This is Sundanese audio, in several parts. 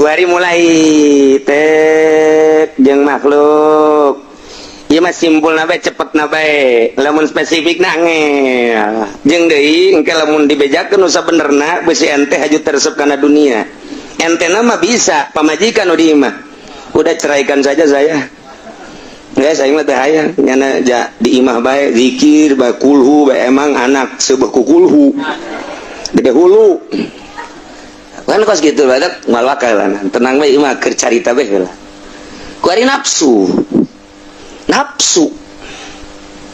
Kuari mulai tek jeung makhluk. Ieu mah simpul na bae, cepet na bae. Lamun spesifik na angel. Jeung deui engke lamun dibejakeun nu sabenerna, bisi ente haju teresep kana dunia. Ente mah bisa pamajikan nu di imah. Udah, ceraikan saja saya. Enggak, saya mah teh hayang nyana ja di imah bae, zikir bae, kulhu bae. Emang anak seubeuh ku kulhu. Gede hulu. Kan kos gitu badak moal bakalan. Tenang bae, imah keur carita bae heula. Kuari nafsu. Nafsu.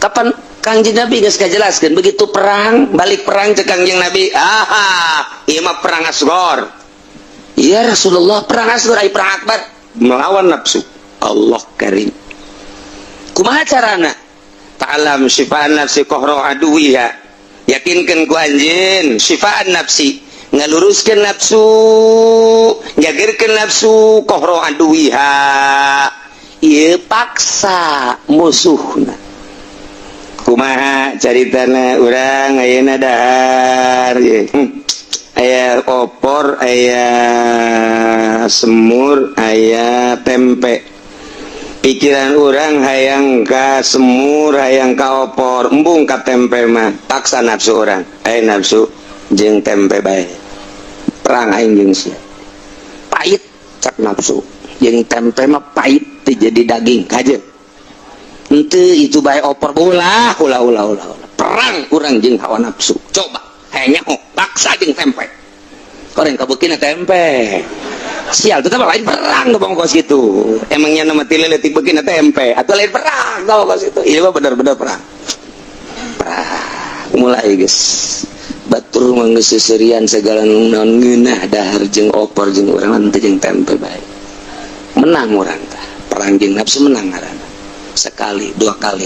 Kapan Kangjeng Nabi geus kajelaskeun begitu perang, balik perang cek Kangjeng Nabi, "Aha, ieu mah perang asgor." Ya Rasulullah, perang asgor ai perang akbar? Melawan nafsu. Allah karim. Kumaha carana? Ta'lam syifaan nafsi qahra aduwiha. Yakinkan ku anjeun syifaan nafsi, ngaluruskeun nafsu, nyagerkeun nafsu, qahra aduwiha. Ieu paksa musuhna. Kumaha caritana? Urang ayeuna dahar ye. Aya opor, aya semur, aya tempe. Pikiran urang hayang ka semur, hayang ka opor, embung ka tempe mah. Paksa nafsu urang. Aya nafsu jeung tempe bae. Perang aing jeung sia. Pahit cak nafsu. Jeung tempe mah pahit teu jadi daging kaje. Henteu, itu bae opor, ulah ulah ulah ulah ulah. Perang urang jeung hawa nafsu. Coba hayang nyaho, paksa jeung tempe. Koreng kabeukina tempe. Sial, tetap lain perang tuh bang kos gitu. Emangnya nama tile letik beukina tempe atau lain perang tau kos itu. Iya mah bener-bener perang. Perang mulai, guys. Batur mah geus seserian segala naon ngeunah dahar jeung opor jeung urang teh jeung tempe bae. Menang urang tah. Perang jeung nafsu menang ngaranna. Sekali, dua kali.